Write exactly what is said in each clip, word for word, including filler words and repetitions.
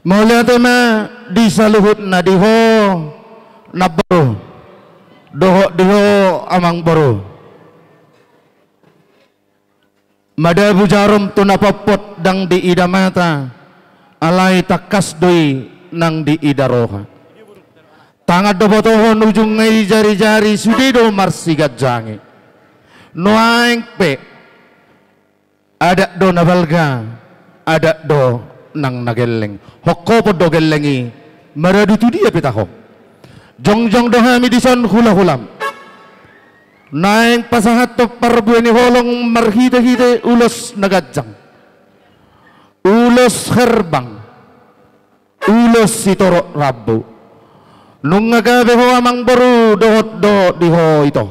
Mauliate ma di saluhutna, di ho namboru dohot di ho amangboru. Madabu jarum tu na potpot ndang diida mata, alai tangkas do i nang diida roha. Tangan do botohon, ujungna i jarijari, sude do marsiganjangi. Nuaeng pe adat do na balga, adat do nang na gelleng. Hongkopon do gelleng i, maradu tu dia pe taho. Jongjong do hami dison hulahulam. Naeng pasahathon parbue ni holong marhitehite ulos na ganjang, ulos herbang, ulos sitorop rambu. Nunga gabe ho amangboru dohot dohot di ho ito.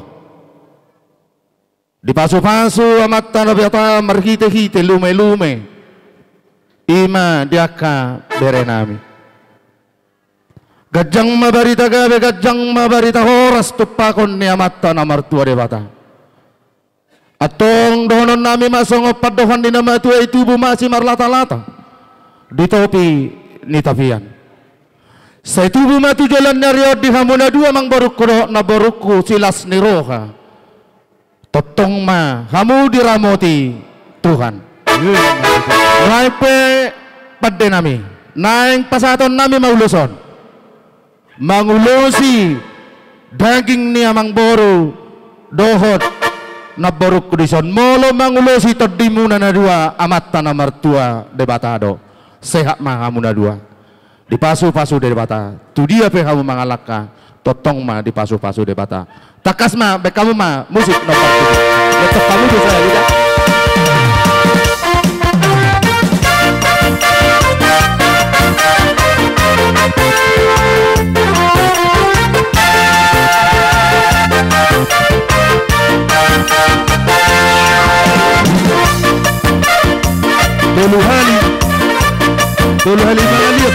Dipasupasu Amanta Debata marhitehite lumelume, i ma di angka berenami. Ganjang ma barita gabe, ganjang ma barita horas tumpahon ni Amanta na martua Debata. Antong dohononnami ma songon pandohan ni na matua i: Tubu ma asi marlatalata di topi ni tapian. Sai tubu ma tu joloan ni ari on di hamu na dua, amangborungku dohot namborungku, silas ni roha. Tongtong ma hamu diramoti Tuhan. Naeng pe pandenami, naeng pasahatonnami ma ulos on. Mangulosi daging ni amangboru dohot namborungku dison, molo mangulosi tondimuna na dua, Amanta na martua Debata do. Sehat ma hamu na dua. Dipasupasu Debata, tu dia pe hamu mangalangka, tongtong ma dipasupasu Debata. Tangkas ma, baen hamu ma musik nomor tujuh. Letok hamu tu saya, lidah. Tolu hali. Tolu hali mangaliat.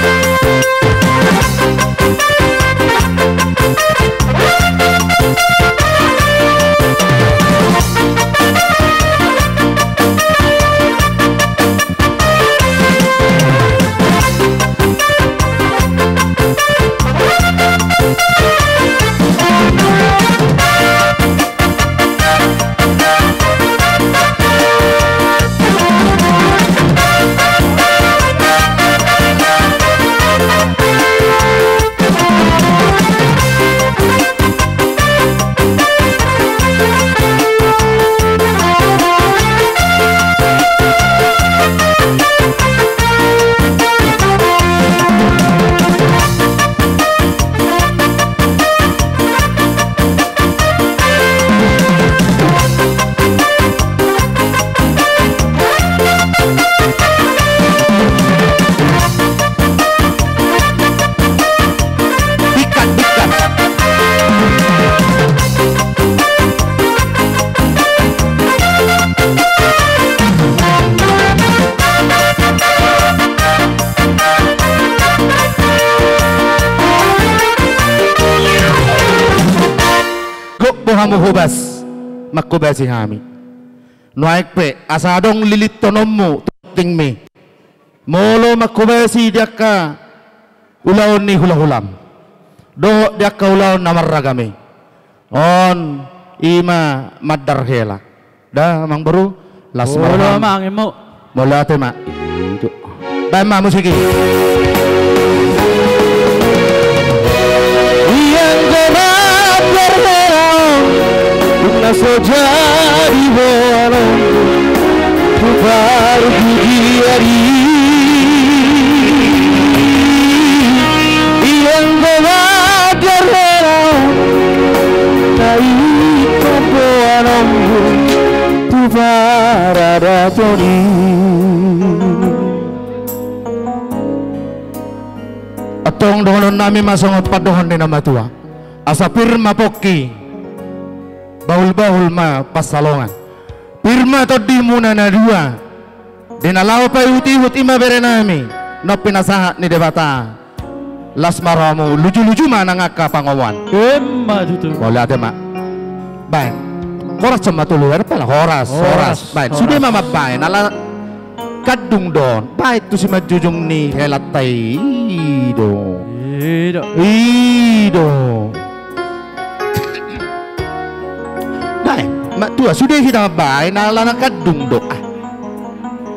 Gok do hamu hobas, manghobasi hami. Nuaeng pe asa adong lilithononmu tu tingmi. Molo manghobasi di angka ulaon ni hulahulam dohot di angka ulaon na marragam i, on i ma mandar hela. Da, amangboru, las ma roham. Mauliate ma. Baen ma musik i. Ianggo mandar hela on, dung na so jadi boanon tu parpudi ari. Ianggo mandar hela on, na ingkon boanonmu tu paradaton i. Antong dohononnami ma songon pandohan ni na matua: Asa pir ma pongki, bahulbahul ma pansalongan. Pir ma tondimuna na dua, di na laho paihutihut, i ma berenami, na pinasahat ni Debata. Las ma rohamu, lujuluju ma nang angka pangomoan. Emma tutu. Mauliate ma. Baen. Horas ma tolu, horas, horas. Baen. Sude ma mambaen, ala Kandung do on, baen tu simanjujung ni helanta i do. I do. I do. Baen, ma tua sude hita mambaen, alana kandung do. Ah.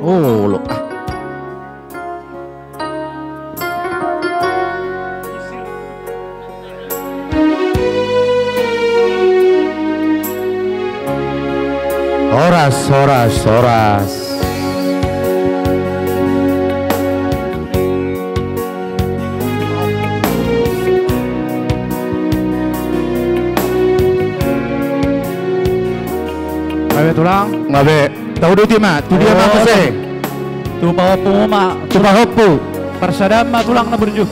Olo, ah. Horas, horas, horas. Gabe, Tulang. Gabe. Tahu do tima, tu dia ma muse. Tu pahompu ma. Tu pahompu. Parsadaan ma, Tulang, na burju.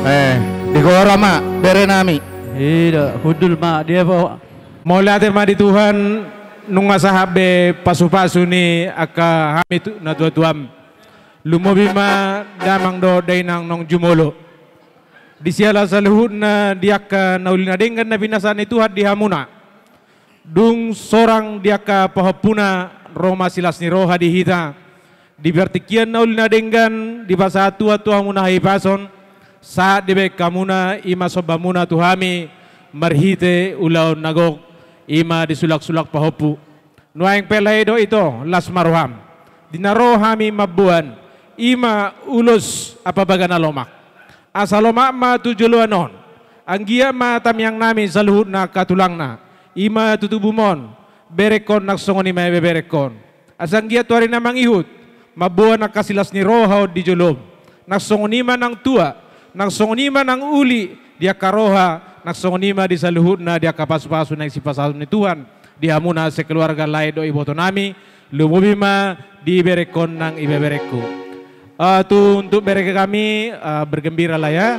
Eh, digora ma bere nami. Ida, hundul ma dia po. Mauliate ma di Tuhan, nunga sahat be pasupasu ni angka hami tu, natuatuam. Lumobi ma damang dohot dainang naung jumolo. Di siala saluhutna di angka na uli na denggan na pinasahat ni Tuhan di hamuna. Dung sorang di angka pahompuna ro ma silas ni roha di hita. Di partingkian na uli na denggan dipasahat Tuhan tu hamuna hahipason, sahat dibaen hamuna i ma sombamuna tu hami marhite ulaon na gok, i ma di sulaksulak pahompu. Nuaeng pe lae do ito, las ma roham. Di na ro hami mamboan, i ma ulos Ampambaga na lomak. Asa lomak ma tu joloan on. Anggiat ma tangiang nami saluhutna angka tulangna, i ma tu tubum on, berengkon nang songon i ma ibeberengkon. Asa anggiat tu ari na mangihut, mamboan angka silas ni roha on di jolom. Nang songon i ma nang tua, nang songon i ma nang uli di angka roha, nang songon i ma di saluhutna di angka pasupasu naeng sipasahaton ni Tuhan di hamuna sekeluarga lae dohot iboto nami, lumobi ma di berengkon nang ibeberengku. Eh, tu, untuk bere kami, eh, bergembiralah ya.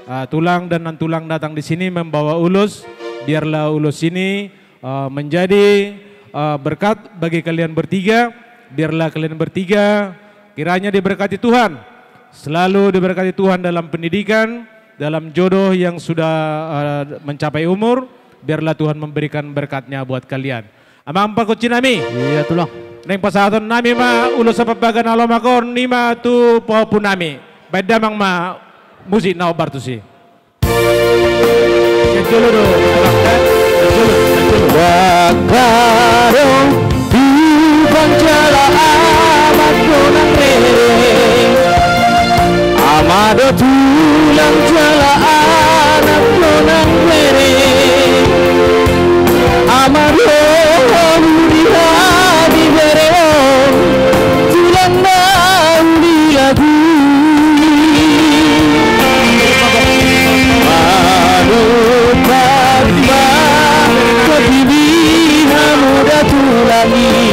Eh, tulang dan nantulang datang di sini membawa ulos, biarlah ulos ini eh, menjadi, eh, berkat bagi kalian bertiga. Biarlah kalian bertiga kiranya diberkati Tuhan. Selalu diberkati Tuhan dalam pendidikan, dalam jodoh yang sudah, eh, mencapai umur. Biarlah Tuhan memberikan berkat-Nya buat kalian. Amang pargonsi nami. Iya, Tulang. Naeng pasahaton nami ma ulos Ampambaga na lomak on, i ma tu pahompu nami. Baen damang ma musik na hombar tusi. Sian jolo do, Tulang, eh? Sian jolo, sian jolo. Dangka do tulang jala ama do nang bere. Ama do tulang jala anak do nang bere. Ama do uli di hami bere on. Tulang na uli lagu. Manupat ma hatibi hamu da tulang i.